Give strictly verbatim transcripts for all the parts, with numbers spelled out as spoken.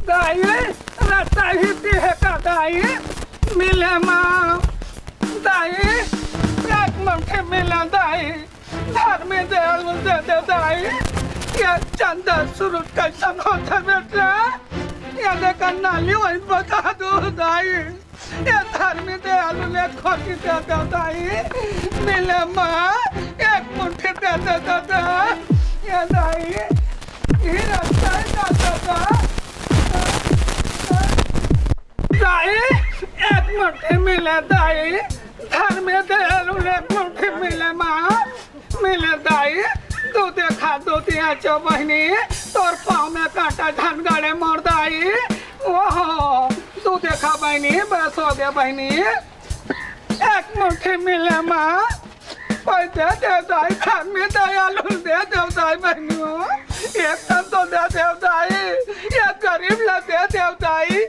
दाई, रस्ता ही दिहे का दाई, मिले मा। दाई, एक मुट्ठी मिले दाई, धर्मी दयालु दे दे दाई। ये चंदा सुरुज कैसन होथे बेटा? ये देखा नाली वही बता दो दाई। ये धर्मी दयालु ले खोटी दे दे दाई। मिले मा, एक मुट्ठी दे दे दादा। ये दाई, ये रस्ता ही दे दे दादा। दाई, एक मुट्ठी मिले दाई, धर्मे दयालु ले एक मुट्ठी मिले मा, मिले दाई, तू देखा दो तिया चो बहिनी, तोर पाँव में कांटा झन गड़े मोर दाई, ओहो, तू देखा बहिनी, बस हो गया बहिनी, एक मुट्ठी मिले मा, पैसा दे दाई, धर्मे दयालु दे दे दाई बहिनी, एक तन तो दे दे दाई, ये गरीब ला दे दे दाई,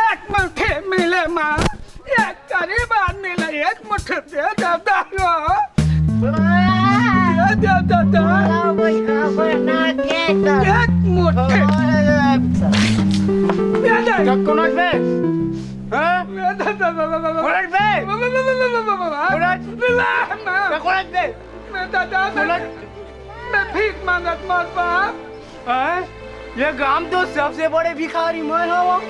एक मुट्ठी मिले मा, एक गरीब आदमी ला एक मुट्ठी दे दे दाई हो। दे दे दादा। एक मुट्ठी। दे दे। कोन बे? हाँ? दे दे दादा। कोन बे? कोन? कोन बे? मैं दादा, मैं, मैं भीख मांगत मर बाप। हैं? ये गांव तो सबसे बड़े भिखारी मैं हूँ।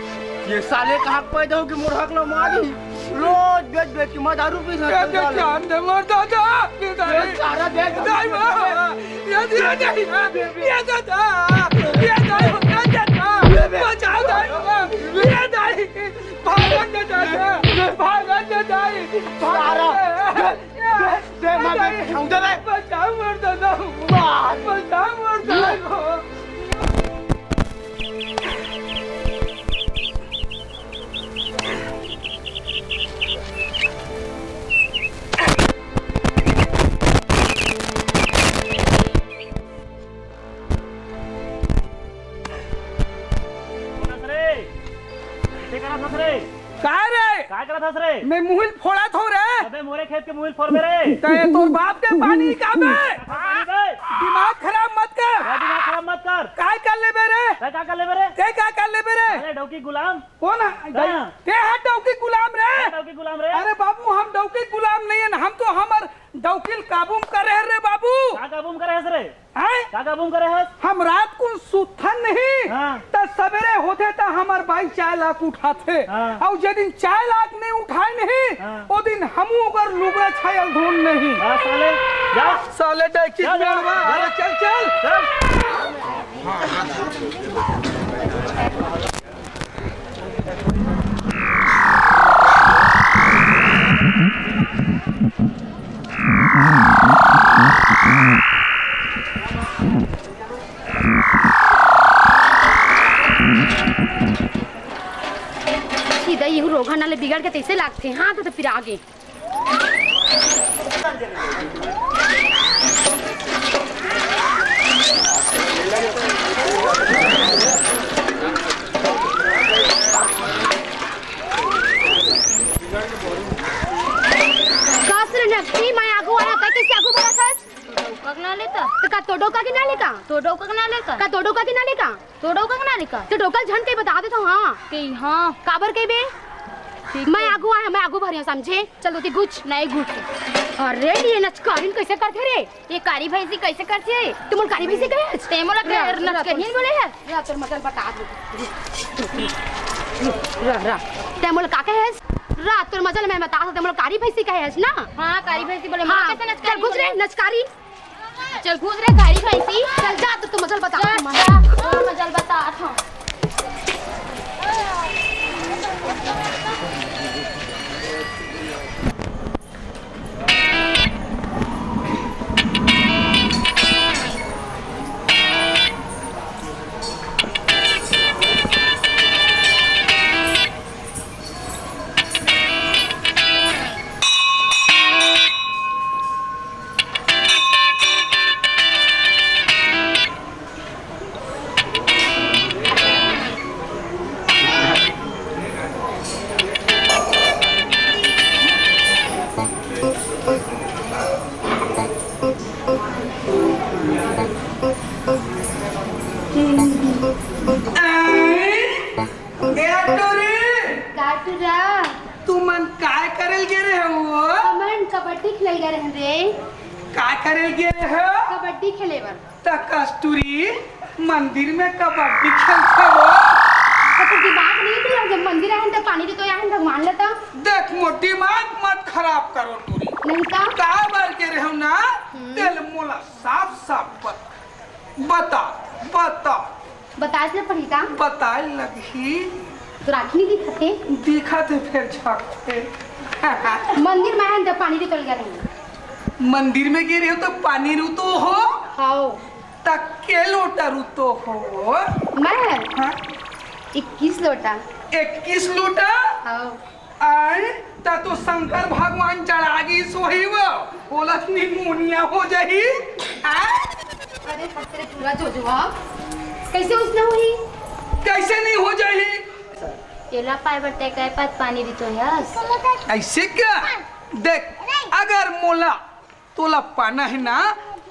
ये साले का हक पैदा हो कि मोर हक ला मारी। रोज बेच बेच के मैं दारू पी सकता हूँ। जान दे मोर दादा, ये सारा देख। दाई माँ, ये दाई, ये दादा, ये दाई, ये दादा, बचाओ दाई माँ, ये दाई, भागन दे दादा, भागन दे दाई, सारा। दे, दे, मैं, मैं उधर है। बचाओ मोर दादा। मार। बचाओ मोर दादा। कोन हस रे? कइसे करत हस रे? काय रे? काय करत हस रे? मैं मुहिल फोड़त हूँ रे। अबे मोरे खेत के मुहिल फोड़बे रे। तै तोर बाप के पानी का बे? पानी बे? दिमाग खराब मत कर। काय दिमाग खराब मत कर। काय कर लेबे रे? काय, काय कर लेबे रे? तै का कर लेबे रे? अरे डौकी गुलाम। कोन है? हाँ। तै हा डौकी गुलाम रे। हाँ, डौकी गुलाम रे। अरे बाबू, हम डौकी गुलाम नहीं है ना, हम तो हमर डौकी ल काबू में करे हन रे बाबू। का काबू में करे हस रे? हैं? का काबू में करे हस? हम रात कुन सुतथन नहीं, हाँ। त सबेरे होथे त हमर बाई चार लाख उठाथे। हाँ। अउ जे दिन चार लाख नहीं उठाय नहीं, हाँ। ओ दिन हमू ओकर लुगरा छायल धोन नहीं। हाँ, साले, जा। साले डौकी जा, जा, मेरवा, जा। अरे चल, चल। चल। सीधा यहू रोगहा नाले बिगड़ के तइसे लागथे। हाँ, तो, तो फिर आगे। कस रे नकटी, मैं आगू आया, तै कइसे आगू बढ़त हस? तो डौका के ना लेता। तो का तो डौका के ना लेका? तो डौका के ना लेता। का तो डौका के ना लेका? तो डौका के ना लेका। तो डौका झन कहीं बता दे तो हाँ। कहीं हाँ। काबर कहीं बे? ठीक मैं है। आगू आया, मैं आगू भरिया समझे। चल तो ती गुच। नहीं गुच। अरे ये नचकारिन कइसे करथे रे? ये कारी भैंसी कइसे करथे? तै मोला कारी भैंसी कहे हस? तै मोला रे, रे, नचकारिन बोले हस? रे, तोर मजल बता दे। रा, रा। तै मोला का कहे हस? रा, तोर मजल मैं बता दे, तै मोला कारी भैंसी कहे हस ना? हाँ, कारी भैंसी बोले, हाँ, मोला कइसे नचकारिन चल गुच रे, बोले? नचकारी। चल घुस रे कारी भैंसी। चल जा, तो तू मजल बता, जा, तू मजल। जा, तोर मजल बता, हाँ। ए टूरी, का टूरा? तुमन काय करे ल गे रहे हो? हमन कबड्डी खेले ल गे रहे रे। काय करे ल गे रहे हो? कबड्डी खेले बर। त कस टूरी, मंदिर में कबड्डी खेलथे वो। त तोर दिमाग नहीं थी, जब मंदिर आए त पानी दे तो यहाँ भगवान लेता। देख, मोर दिमाग मत खराब करो टूरी। नहीं का? काय बर गे रहे हो ना? हम्म। तेल मोला साफ साफ बता, बता, बता। बताए ल पड़ही का? बताए लगही। तो राखी नहीं दिखते? दिखते फिर झकते। मंदिर में आए त पानी दे तो लगा रहे। मंदिर में गे रहे हो त पानी रुतो हो? हाओ। त के लोटा रुतो हो? मैं? हाँ? इक्कीस लोटा। इक्कीस लोटा? हाओ। आए, त तो शंकर भगवान चढ़ा गिस होही वो, बोलत निमोनिया हो जाही। आए? अरे, हट रे टूरा जोजवा, कैसे उसने होही? कैसे नहीं हो जाही? एला पाए बर तै काय पात पानी दितो हस? ऐसे क्या? देख, अगर मोला तोला पाना हे ना,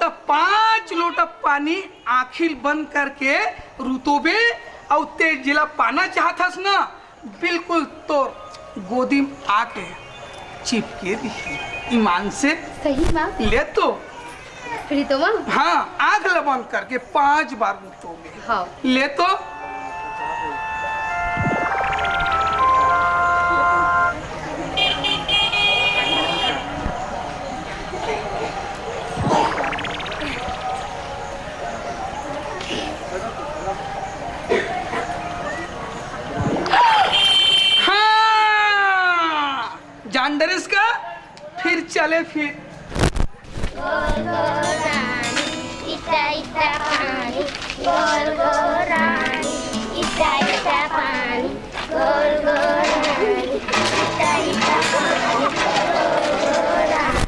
त पाँच लोटा पानी आँखी ल बंद करके रुतोबे, अउ तैं जेला पाना चाहत हस ना, बिल्कुल तोर गोदी म आके चिपके रही, ईमान से। सही मा? ले तो। प्रीतमा? हाँ, आँख ल बंद करके पाँच बार रुतोबे। हाँ। ले तो। हाँ, जान डरेस का? फिर चले फिर। गोल गोल रानी, इता इता पानी, गोल गोल रानी, इता इता पानी, गोल गोल रानी, इता इता पानी, गोल गोल रानी।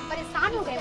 परेशान हो गए।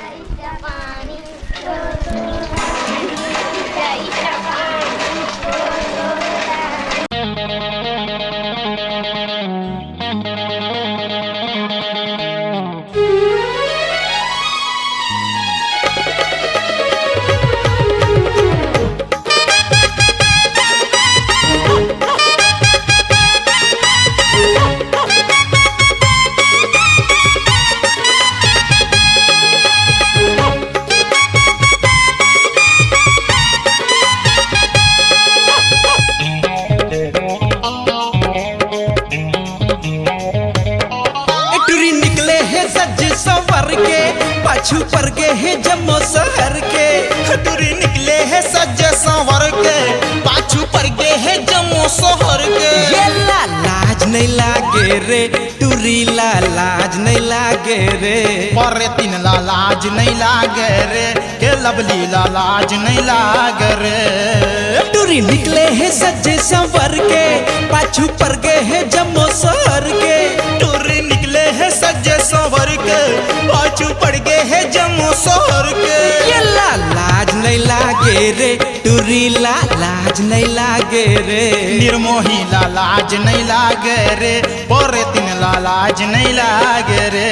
ए टुरी निकले हे सज संवर के, पाछू पर गे हे जम्मो सहर के। ए टुरी निकले हे सज संवर के, पाछू पर गे हे जम्मो सहर के। ये ला लाज नहीं लागे रे, टुरी ला लाज नहीं लागे रे। परे तीन ला लाज नहीं लागे रे, के लवली ला लाज नहीं लागे रे। टुरी निकले हे सजे संवर के, पाछू पर गे हे जम्मो सहर के। टुरी निकले हे सजे संवर के, पाछू पर गे हे जम्मो सहर के। ये ला लाज नहीं लागे रे, टुरी ला लाज नहीं लागे रे। निर्मोही ला लाज नहीं लागे रे, परे तीन ला लाज नहीं लागे रे।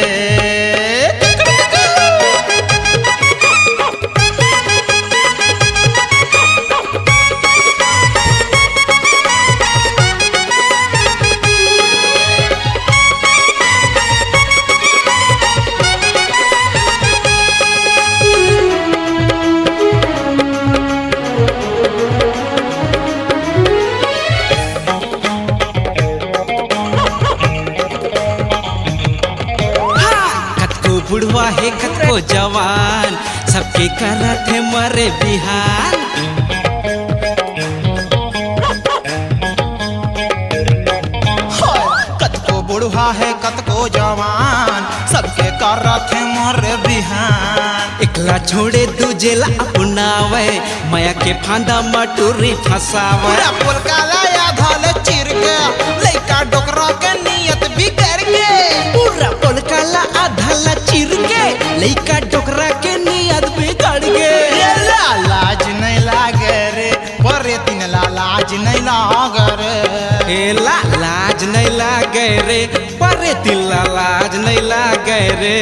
हाँ, कतको बुढ़वा हे, कतको जवान, सबके करत हे मरे बिहान। होय, कतको बुढ़वा हे, कतको जवान, सबके करत हे मरे बिहान। एकला छोड़े दूजे ला अपनावे, मया के फांदा म टुरी फंसावे। पूरा पोलका ला आधा ले चीर के, लइका डोकरा के नियत बिगड़ गे। पूरा पोलका ला आधा ला चीर के, लइका डोकरा के नियत बिगड़ गे। ये ला लाज नहीं लागे रे, परे तीन ला लाज नहीं लागे रे। ए ला लाज नहीं लागे रे, परे तीन ला लाज नहीं लागे रे।